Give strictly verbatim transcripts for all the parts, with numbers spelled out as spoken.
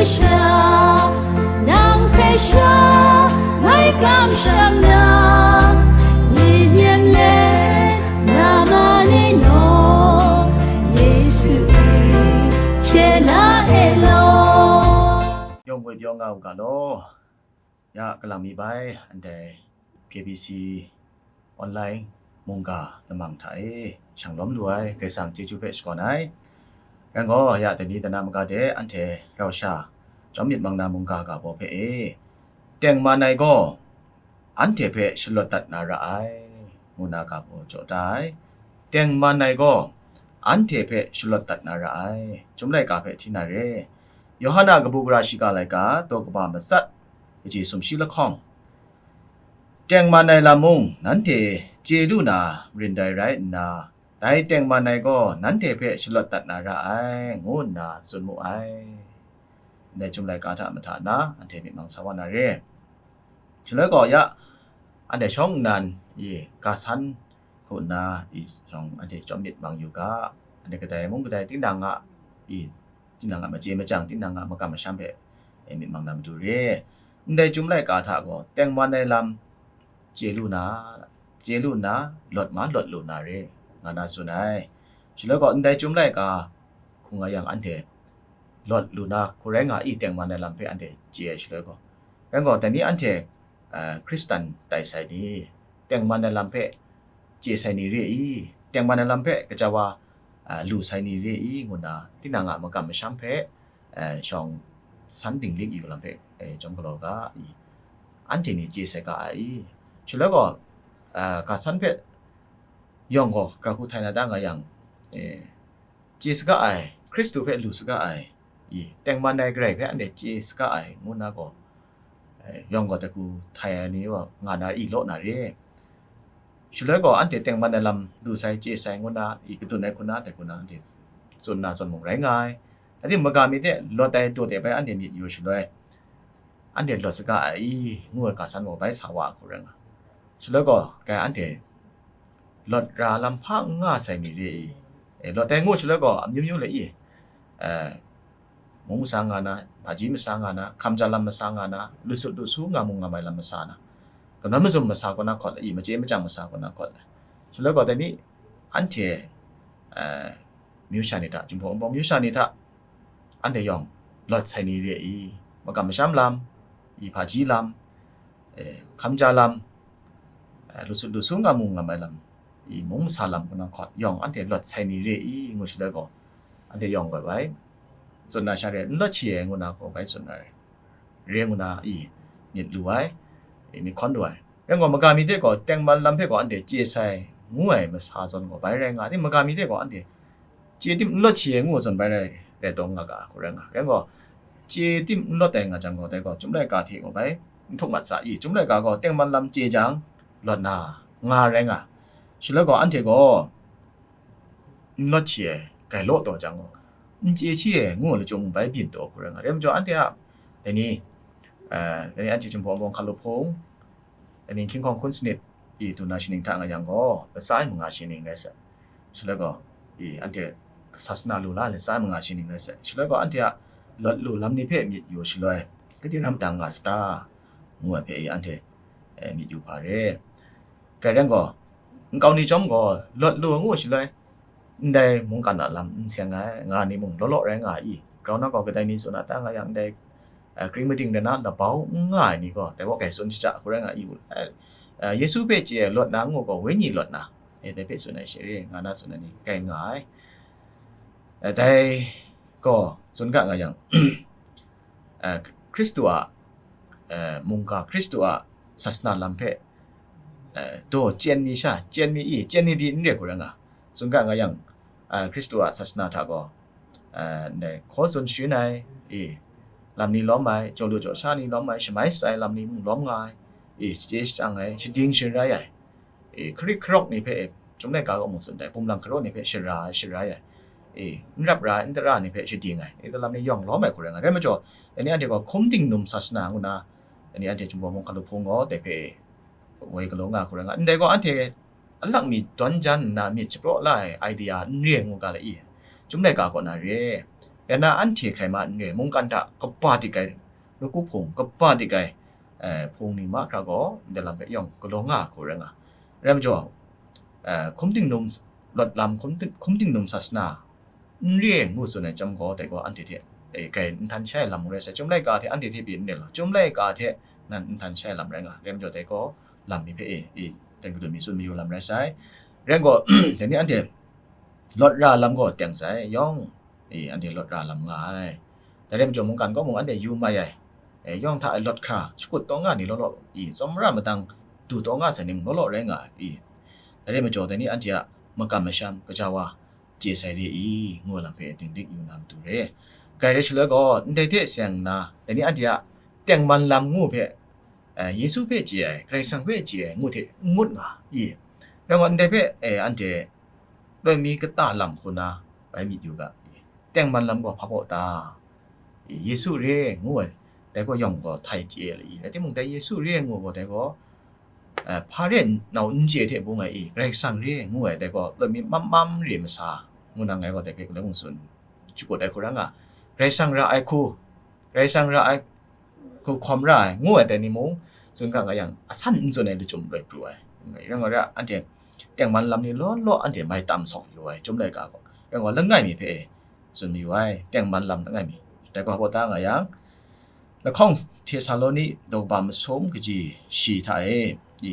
Sha, nang hpe sha, ngai kamsham na, yin yem le, na ma ni naw, Yesu e, hkye la e law. Yawng goi pyaw nga u ga law, ya galang mi bai, ndai K B C online mungga lamang hta e shang lawm lu ai Karai Kasang chyeju hpe shakawn ai. Rai gaw, ya dai ni dai na maga de anhte rau sha chyawm myit mang na mungga ga baw hpe e, tengman ai gaw anhte hpe shalawt dat na ra ai, ngu na ga baw jaw da ai. Tengman ai gaw anhte hpe shalawt dat na ra ai. Chyum laika hpe hti na re. Yawhan a kabu gara shiga laika, daw kaba matsat, kaji sumshi lahkawng. Tengman ai lam mung nanhte chye lu na marin dai rai nna, dai tengman ai gaw nanhte hpe shalawt dat na ra ai, ngu nna tsun mu ai. Ndai chyum laika hta mahta na, anhte myit mang sa wa na re. Shaloi gaw ya, anhte shawng nnan i ga san hku nna i shawng anhte chyawm myit mang yu ga, anhte kadai mung kadai tinang a i tinang a machye machyang, tinang a makam masham hpe e myit mang na matu re. Ndai chyum laika hta gaw tengman ai lam chye lu na, chye lu nna, lawt ma lawt lu na re, nga na tsun ai. Shaloi gaw ndai chyum laika hku nga yang anhte lawt lu na hku rai nga i, tengman ai lam hpe anhte chye ai shaloi gaw. Rai gaw, dai ni anhte, a, Hkristan tai sai ni, tengman ai lam hpe chye sai ni re i, tengman ai lam hpe gaja wa, a, lu sai ni re i, ngu nna tinang a makam masham hpe, a, shawng san dinglik yu lam hpe, e, chyawm galaw ga i, anhte ni chye sai ga ai i. Shaloi gaw, a, ga san hpe yawng gaw gara hku htai na ta nga yang, e, chye saga ai, Hkristu hpe lu saga ai, i, tengman ai Karai hpe anhte chye saga ai, ngu nna gaw, e, yawng gaw dai hku htai ai ni wa nga na i law na re. Shaloi gaw anhte tengman ai lam lu sai, chye sai, ngu nna i kadun ai hku na, dai hku na anhte tsun na zawn mung rai nga ai. Rai timung, maga mi hte lawt ai daw de bai anhte myit yu shaloi, anhte lawt saga ai i, ngu ai ga san gaw bai sa wa ai hku rai nga. Shaloi gaw, kai anhte lawt ra lam hpa n nga sai ni re i, e, lawt ai ngu shaloi gaw, amyu myu le i, e, mung masa nga na, hpaji masa nga na, hkamja lam masa nga na, lusut lusu nga mung nga mai lam masa na, kanawn mazum masa kaw na hkawt le i, machye machyang masa kaw na hkawt le. Shaloi gaw, dai ni anhte, e, myu sha ni hta, Jinghpaw Wunpawng myu sha ni hta, anhte yawng lawt sai ni re i, makam masham lam, i hpaji lam, e, hkamja lam, e, lusut lusu nga mung nga mai lam, i mung masa lam kaw na hkawt yawng anhte lawt sai ni re i, ngu shaloi gaw, anhte yawng gaw bai, tsun na sha re, n lawt chye ai ngu na gaw bai tsun na re, re ngu na i myit lu ai, i myit hkawn lu ai. Rai gaw, maga mi hte gaw tengman lam hpe gaw anhte chye sai ngu ai masa zawn gaw bai rai nga ai. Maga mi hte gaw anhte chye tim n lawt chye ai ngu zawn bai rai, rai taw nga ga hku rai nga. Rai gaw, chye tim n lawt ai nga jang gaw, dai gaw, Chyum laika hte gaw bai n htuk mat sa i? Chyum laika gaw tengman lam chye jang, lawt na nga rai nga. Shaloi gaw, anhte gaw n lawt chye ai, grai law taw jang gaw, n chye chye ai ngu lachyum bai byin taw hku rai nga. Rai majaw, anhte a, dai ni, eh, dai ni anhte Jinghpaw Wunpawng hkalup hpung, dai ni hkying hkawng hkun sanit i du na shaning hta nga yang gaw, latsa ai manga shaning rai sai. Shaloi gaw, i anhte sasana lu la ai latsa ai manga shaning rai sai. Shaloi gaw, anhte a lawt lu lam ni hpe myit yu shaloi, gade ram dang nga sa ta, ngu ai hpe i anhte, eh, myit yu hpa re. Grai rai gaw, nkau ni chyawm gaw, lawt lu ngu shaloi, ndai mungkan a lam n seng ai, nga ni mung law law rai nga ai i? Grau na gaw kadai ni tsun a ta nga yang, ndai, eh, kring mading rai na, labau n nga ai ni gaw, dai gaw grai tsun shaja hku rai nga ai i? Eh, eh, Yesu hpe chye ai lawt na ngu gaw, wenyi lawt na, eh, dai hpe tsun ai she re, nga na tsun ai ni grai nga ai. Eh, dai gaw tsun ga nga yang, eh, Hkristu a, eh, mungga, Hkristu a sasana lam hpe, eh, daw chyen mi sha, chyen mi i, chyen mi pyi n re hku rai nga. Tsun ga nga yang, eh, Hkristu a sasana hta gaw, eh, ndai hkaw tsun sharin ai i, lam ni lawm ai, jaw lu jaw sha ni lawm ai, shamai shatsai lam ni mung lawm nga ai i, shachye shachyang ai, shading sharai ai, e, hkarik hkarawk ni hpe, e, Chyum laika kaw mung tsun dai, pumlang hkarawk ni hpe shara ai, sharai ai, e, n rap ra ai, n tara ai ni hpe shading ai, e, dalam ni yawng lawm ai hku rai nga ai. Rai majaw, dai ni anhte gaw hkum ting num sasana ngu na, dai ni anhte Jinghpaw Wunpawng hkalup hpung gaw dai hpe, e, woi galaw nga hku rai nga ai. Ndai gaw anhte alak mi dawn jan nna myit shapraw la ai idea n re ngu ga le i? Chyum laika kaw na re, Rai nna anhte hkrai ma n re, mungkan hta kaba dik ai, nawku hpung kaba dik ai, eh, hpung ni mahkra gaw ndai lam hpe yawng galaw nga ai hku rai nga. Rai majaw, eh, hkum tingnum lawt lam, hkum ting-, hkum tingnum sasana n re ngu tsun ai chyam gaw, dai gaw anhte hte, eh, grai n htan shai ai lam rai sai, Chyum laika hte anhte hte pyi n re law, Chyum laika hte nan n htan shai ai lam rai nga. Rai majaw, dai gaw lam mi hpe, e, e, dan gadun mi tsun mayu lam rai sai. Rai gaw, dai ni anhte lawt ra lam gaw teng sai, yawng, e, anhte lawt ra lam nga ai. Dai rai majaw, mungkan kaw mung anhte yu mai ai, e, yawng hta e lawt hkra, shakut taw nga ni law law, e, tsawmra madang du taw nga sai ni mung law law rai nga ai, e. Dai rai majaw, dai ni anhte a makam masham, kaja wa, chye sai re i, ngu lam hpe dinglik yu na matu re. Grai rai shaloi gaw, ndai hte seng nna, dai ni anhte a tengman lam ngu hpe, eh, Yesu hpe chye ai, Karai Kasang hpe chye ai ngu hte n ngut nga i. Rai gaw, ndai hpe, eh, anhte loi mi kata lam hku na bai myit yu ga i. Tengman lam gaw hpa baw ta? I, Yesu re ngu ai, dai gaw yawng gaw htai chye ai i. Rai timung, dai Yesu re ngu gaw, dai gaw, eh, hpa re nau n chye hte bung ai i, Karai Kasang re ngu ai, dai gaw loi mi mam mam re masa ngu na ngai gaw dai hpe galoi mung tsun shakut ai hku rai nga. Karai Kasang ra ai hku, Karai Kasang ra ai hku hkawm ra ai ngu ai dai ni mung, tsun ga nga yang, asan n tsun ai lachyum loi pru ai. Rai nga ra, anhte tengman lam ni law law anhte mai tam sawk yu ai, Chyum laika gaw. Rai nga, langai mi hpe tsun mayu ai, tengman lam langai mi. Dai gaw hpa ta nga yang, lahkawng Htesaloni daw kaba masum kaji shi hta e, i,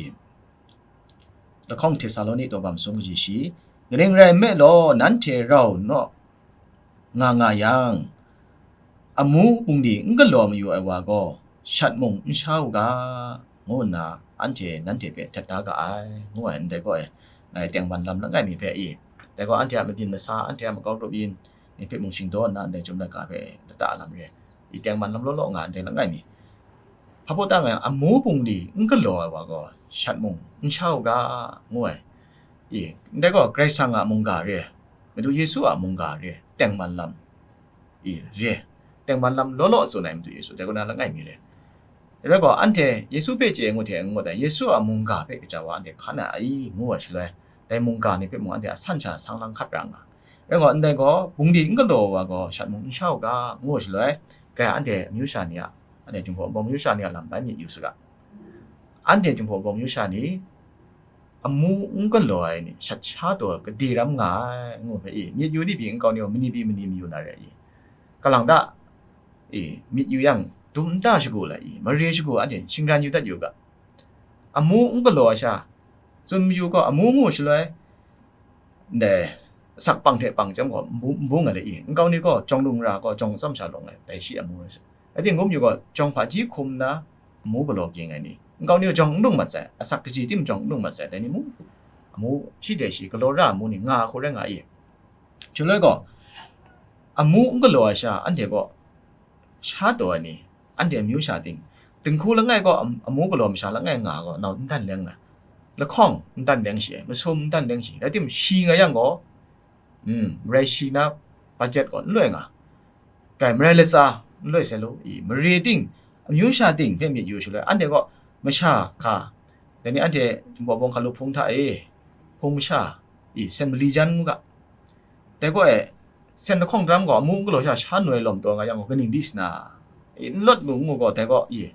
lahkawng Htesaloni daw kaba masum kaji shi, kaning rai nme law, nanhte rau naw nga nga yang, amu bungli n galaw mayu ai wa gaw, shat mung n sha u ga, ngu nna anhte nanhte hpe htet da ga ai, ngu ai ndai gaw e, ngai tengman lam langai mi hpe i, dai gaw anhte a mabyin masa, anhte a makau grup yin ni hpe mung shingdaw nna ndai Chyum laika hpe lata lam re, i, tengman lam law law nga ndai langai mi. Hpa baw ta nga yang, amu bungli n galaw ai wa gaw, shat mung n sha u ga, ngu ai. I, ndai gaw Karai Kasang a mungga re, Madu Yesu a mungga re, tengman lam, i, re. Tengman lam law law tsun ai Madu Yesu, dai kaw na langai mi re. Rai gaw, anhte Yesu hpe chye ngut hte n ngut ai, Yesu a mungga hpe kaja wa anhte hkan ai, ngu ai shaloi, dai mungga ni hpe mung anhte asan sha sang lang hkat ra nga. Rai gaw, ndai gaw, bungli n galaw wa gaw, shat mung n sha u ga, ngu ai shaloi, grai anhte amyu sha ni a, anhte Jinghpaw Wunpawng amyu sha ni a lam bai myit yu saga. Anhte Jinghpaw Wunpawng amyu sha ni, amu n galaw ai ni, shat sha taw ai, gade ram nga ai, ngu hpe i, myit yu ni pyi nkau ni gaw, mani pyi mani mayu na re i, kalang ta, i, myit yu yang, dum nta shagu la i, mare shagu anhte shingran yu dat yu ga. Amu n galaw ai sha, tsun mayu gaw, amu ngu shaloi, ndai, asak pang hte pang chyawm gaw, n bu-, n bung ai le i, nkau ni gaw, jawng lung ra gaw, jawng atsawm sha lawng ai, dai shi amu rai sa. Rai timung, gaw, jawng hpaji hkum nna, amu galaw ging ai ni, nkau ni gaw jawng n lung mat sai, asak kaji tim jawng n lung mat sai, dai ni mung, amu shi dai shi galaw ra ai amu ni nga ai hku rai nga i. Shaloi gaw, amu n galaw ai sha, anhte gaw sha taw ai ni, anhte amyu sha ting, dinghku langai gaw am-, amu galaw masha langai nga gaw, nau n dan leng ai, lahkawng n dan leng shi, masum n dan leng shi, rai timung, shi nga yang gaw, mm, marai shi na budget gaw n loi nga, kai, marai latsa n loi sai lu i, mare ting, amyu sha ting hpe myit yu shaloi, anhte gaw masha hka, dai ni anhte Jinghpaw Wunpawng hkalu hpung hta e, hpung masha i, sen mali jan ngu ga. Dai gaw e, sen lahkawng daram gaw amu n galaw sha, sha noi lawm taw nga yang gaw, kaning di sa na, i, n lawt lu ngu gaw, dai gaw i,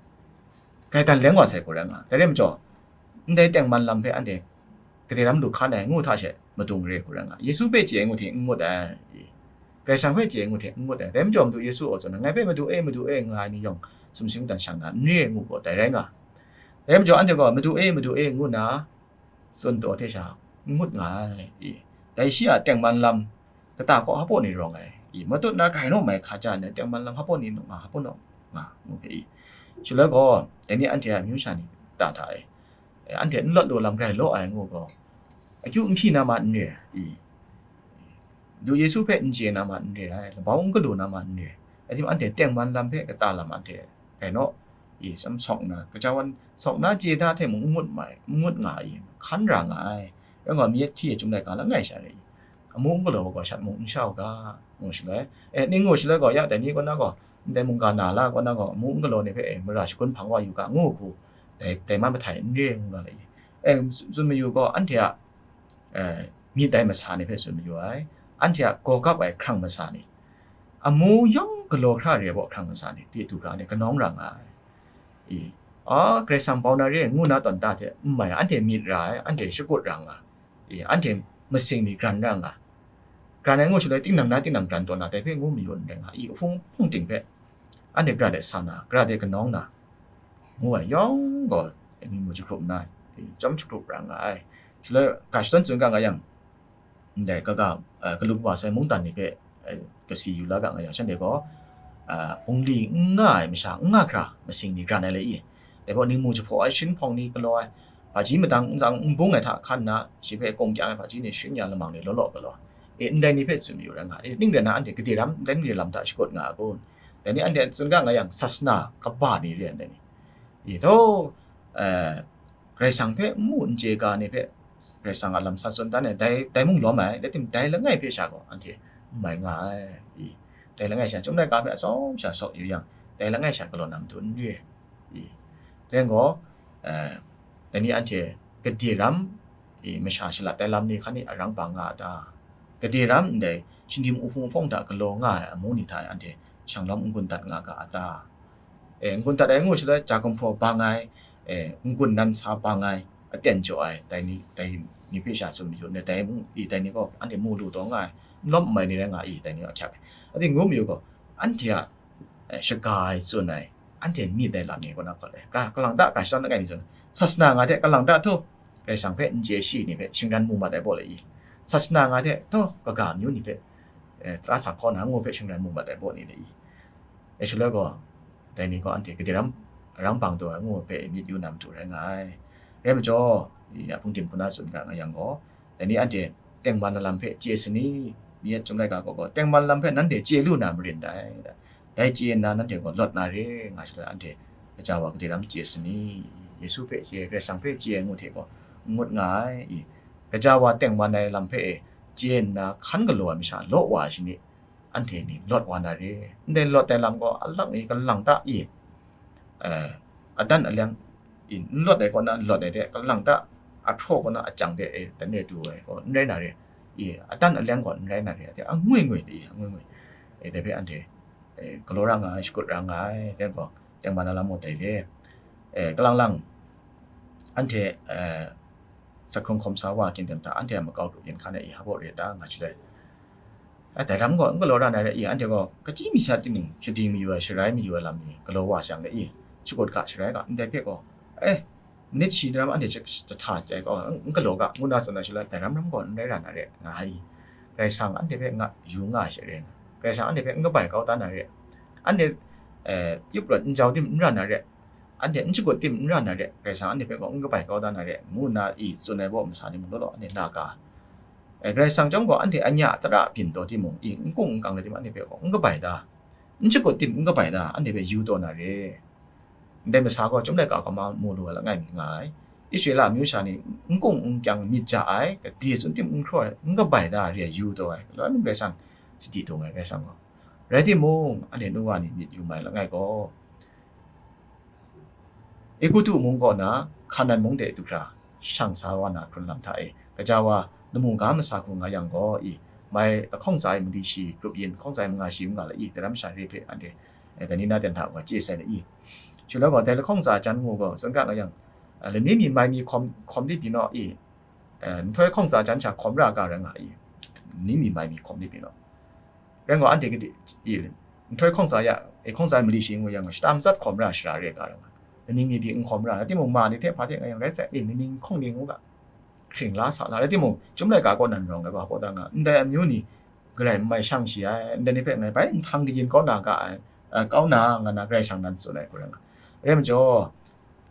grai dan leng wa sai hku rai nga. Dai rai majaw, ndai tengman lam hpe anhte gade ram lu hkan ai ngu hta she, madung re hku rai nga. Yesu hpe chye ai ngu hte n ngut ai, i, Karai Kasang hpe chye ai ngu hte n ngut ai. Dai majaw, Madu Yesu a tsun ai, ngai hpe, "Madu e, Madu e," nga ai ni yawng, sumsing mungdan shang na n re ngu gaw, dai rai nga. Dai majaw, anhte gaw, "Madu e, Madu e," ngu nna, tsun taw hte sha n ngut nga ai, i. Dai shi a tengman lam kata kaw hpa ni rawng ai, i. Matut na grai naw mai hka ja ai, tengman lam hpa ni naw nga, hpa naw nga, ngu hpe, i. Shaloi gaw, dai ni anhte a amyu sha ni kata hta e, e, anhte n lawt lu lam rai law ai ngu gaw, akyu n hpyi na ma n re ai, i. Du Yesu hpe n chye na ma n re ai, labau n galaw na ma n re ai. Rai timung, anhte tengman lam hpe kata lam anhte grai naw, i, sam sawk na, kaja wan sawk na chye da hte mung n ngut mai, n ngut nga ai, hkan ra nga ai. Rai nga, myit hti ai Chyum laika langai sha re i, amu n galaw ai gaw shat mung n sha u ga, ngu shaloi, e, ning ngu shaloi gaw, ya, dai ni kaw na gaw, ndai mungga na la kaw na gaw, amu n galaw ni hpe, e, mara shagun hpang wa yu ga, ngu hku, dai, dai man mahtai n re ngu ga le i. E, tsun mayu gaw, anhte a, e, myit dai masa ni hpe tsun mayu ai, anhte a gaw gap ai hkrang masa ni, Amu yawng galaw hkra re ai baw hkrang ntsa ni, di du hkra ni kanawng ra nga ai. I, a, Karai Kasang bau na re ai ngu na tawn ta hte n mai, anhte myit ra ai, anhte shakut ra nga ai, i, anhte masing ni gran ra nga ai. Gran ai ngu shaloi, tinang na tinang gran tawn na, dai hpe ngu mayu n rai nga ai. I, hpung hpung ting hpe anhte gara de sa na, gara de kanawng na, ngu ai yawng gaw, ningmu jahkrup nna, i, chyawm jahkrup ra nga ai. Shaloi, ga shadawn tsun ga nga yang, ndai kaga, eh, galu kaba sai mungdan ni hpe, eh, kasi yu la ga nga yang, shanhte gaw, ah, bungli n nga ai masha, n nga hkra masing ni gran ai le i, dai gaw ningmu jahpaw ai, shin hpawng ni galaw ai, hpaji madang n tsang n bung ai hta hkan nna, shi hpe kawng kyang ai hpaji ni, shin ya lamang ni law law galaw, e, ndai ni hpe tsun mayu rai nga ai. Ning rai nna, anhte gade ram, ndai ni lam hta shakut nga ai kun? Dai ni anhte tsun ga nga yang, sasana kaba ni re ai, ndai ni. I, taw, eh, Karai Kasang hpe n mu n chye ga ni hpe Karai Kasang a lam sa tsun dan ai, dai, dai mung lawm ai, rai timung, dai langai hpe sha gaw anhte n mai nga ai, i, dai langai sha, Chyum laika hpe atsawm sha saw yu yang, dai langai sha galaw na matu n re ai, i, rai gaw, eh, dai ni anhte gade ram, i, masha shalat ai lam ni hkan ni arang bang nga a ta? Gade ram ndai shingdim uhpung uhpawng hta galaw nga ai amu ni hta e anhte shanglawm n-gun dat nga ga a ta? E, n-gun dat ai ngu shaloi, ja gumhpraw bang ai, e, n-gun nan sa bang ai, aten jaw ai, dai ni, dai ni hpe sha tsun mayu, ne, dai mung, i, dai ni gaw anhte mu lu taw nga ai, n lawm n mai ni rai nga i, dai ni ahkyak ai. Ating ngu mayu gaw, anhte a, e, shaga ai, tsun ai, anhte myit ai lam ni kaw na hkawt ai. Ka, kalang ta, ga shadawn langai mi tsun, sasana nga hte kalang ta htu, Karai Kasang hpe n chye shi ni hpe shingran mu mat ai baw le i, sasana nga hte htu, kaga amyu ni hpe, e, tara sa hkaw na ngu hpe shingran mu mat ai baw ni le i, e, shaloi gaw, dai ni gaw anhte gade ram, rang bang taw ai ngu hpe myit yu na matu rai nga ai. Rai majaw, i, a hpungdim hku na tsun ga nga yang gaw, dai ni anhte tengman ai lam hpe chye sani, mi yet Chyum laika gaw gaw, tengman lam hpe nanhte chye lu na marin dai. Dai chye nna nanhte gaw lawt na re, nga shaloi anhte gaja wa gade ram chye sani, Yesu hpe chye, Karai Kasang hpe chye ai ngu hte gaw n ngut nga ai, i, gaja wa tengman ai lam hpe e chye nna hkan galaw ai masha law wa ai shani, anhte ni lawt wa na re. Ndai lawt ai lam gaw, alak ni kalang ta i, eh, adan aleng, i, n lawt ai kaw na lawt ai hte, kalang ta ahpraw kaw na achyang hte, e, dan e du ai gaw n rai na re. I, adan aleng gaw n rai na re, a hte angwi ngwi de i, angwi ngwi, e, dai hpe anhte, e, galaw ra nga ai, shakut ra nga ai, dai gaw, tengman ai lam gaw dai re. E, kalang lang, anhte, e, Zakhrum hkawm sa wa gindan hta, anhte a makau grup yin hkan e i, hpa baw re ta, nga chyut ai. A, dai ram gaw n galaw ra na re i, anhte gaw kachyi mi sat timung, shading mayu ai, sharai mayu ai lam ni galaw wa shang le i, shakut ga, sharai ga, ndai hpe gaw, e, nit shi daram anhte jahta jai gaw, n, n galaw ga, ngu na tsun ai shaloi, dai ram ram gaw n rai ra na re, nga ai. Karai Kasang anhte hpe nga, yu nga ai she re nga, Karai Kasang anhte hpe n kabai kau da na re, anhte, e, yup rawt n jau tim n ra na re, anhte n shagut tim n ra na re, Karai Kasang anhte hpe gaw n kabai kau da na re, ngu nna i tsun ai baw masa ni mung law law, anhte na ga. E, Karai Kasang chyawm gaw anhte anya tara byin taw timung, i n kung n kang rai timung, anhte hpe gaw n kabai da, n shagut tim n kabai da, anhte hpe yu taw na re. Ndai masa gaw Chyum laika hkawm mu lu ai langai mi nga ai. Israela amyu sha ni n kung n kyang myit ja ai, gade tsun tim n hkraw ai, n kabai da re ai yu taw ai, galaw ai mung Karai Kasang sadi dung ai, Karai Kasang gaw. Rai timung, anhte nu wa ni myit yu mai langai gaw, Egutu mung kaw na, Hkanan mung de du hkra, shang sa wa na hkrun lam hta e, gaja wa lamu ga masa hku nga yang gaw i, mai lahkawng tsa e mali shi, grup yin lahkawng tsa e manga shi, manga la i, dai ram sha re hpe anhte, e, dai ni na ten hta gaw chye sai la i. Shaloi gaw, dai lahkawng tsa jan ngu gaw, tsun ga nga yang, e, lani mi mai mi hkawm, hkawm di pyi naw i, e, nhtoi lahkawng tsa jan sha hkawm ra ga rai nga i, lani mi mai mi hkawm di pyi naw. Rai gaw, anhte gade, i, nhtoi hkawng tsa ya, e, hkawng tsa mali shi ngu yang, shata matsat hkawm ra shara re ga rai nga. Lani mi pyi n hkawm ra, rai timung, ma ni hte hpa hte nga yang, rai sai, e, lani hkawng ni ngu ga, hkring la sa la, rai timung, Chyum laika kaw nan rawng ai ga hpaw da nga, ndai amyu ni garai n mai shang shi ai, ndai ni hpe ngai bai nhtang kayin kau na ga ai, a, kau na, nga na Karai Kasang nan tsun ai hku rai nga. Rai majaw,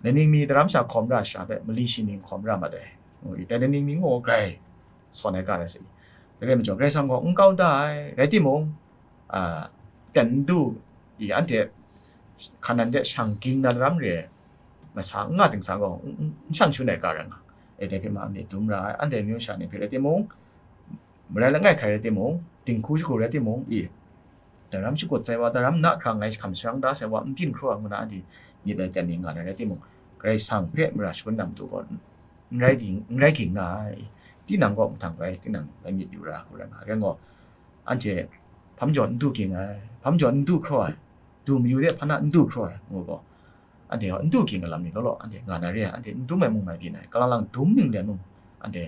lani mi daram sha hkawm ra sha hpe, mali shi ning hkawm ra mat ai. Ngu i, dai lani mi ngu garai sawn ai ga rai sa i. Dai rai majaw, Karai Kasang gaw n kau da ai, rai timung, a, ten n du i, anhte Hkanan de shang ging na daram re ai, masa n nga ting sa gaw, n, n, n shang shun ai ga rai nga. E, dai hpe ma myit dum ra ai, anhte amyu sha ni hpe rai timung, marai langai hkrai rai timung, dinghku shagu rai timung, i, daram shagut sai wa, daram na hkra ngai hkam sharang da sai wa, n byin hkraw ai ngu na, anhte myit ai ten ni nga na rai timung, Karai Kasang hpe mara shangun na matu gaw, n rai ging, n rai ging nga ai. Tinang gaw mahtang rai, tinang rai myit yu ra, hku rai nga ai. Rai gaw, anhte hpam jaw n du ging ai, hpam jaw n du hkraw ai, du mayu de hpa na n du hkraw ai, ngu gaw, anhte gaw n du ging ai lam ni law law, anhte nga na re ai, anhte n dum ai mung mai byin ai, kalang lang dum ning lian mung, anhte,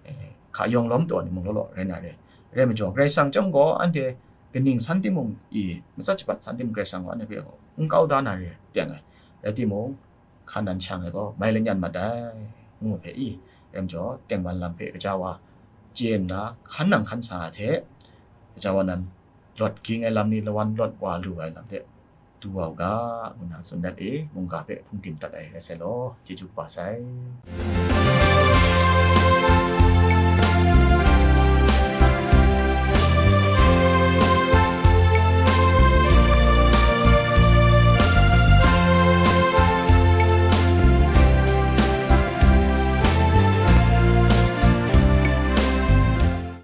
eh, hka yawng lawm taw ni mung law law, rai na re ai. Rai majaw, Karai Kasang chyawm gaw, anhte kaning san timung i, matsat shabat san timung Karai Kasang gaw, anhte hpe gaw n kau da na re ai, teng ai. Rai timung, hkan nan shang ai gaw, mai lanyan mat ai, ngu hpe i, rai majaw, tengman lam hpe gaja wa chye nna, hkan nang hkan sa ai hte, gaja wa nan lawt ging ai lam ni lawan lawt wa lu ai lam hte du wa u ga, ngu nna tsun dat e, mungga hpe hpung tim dat ai rai sai law, chyeju kaba sai.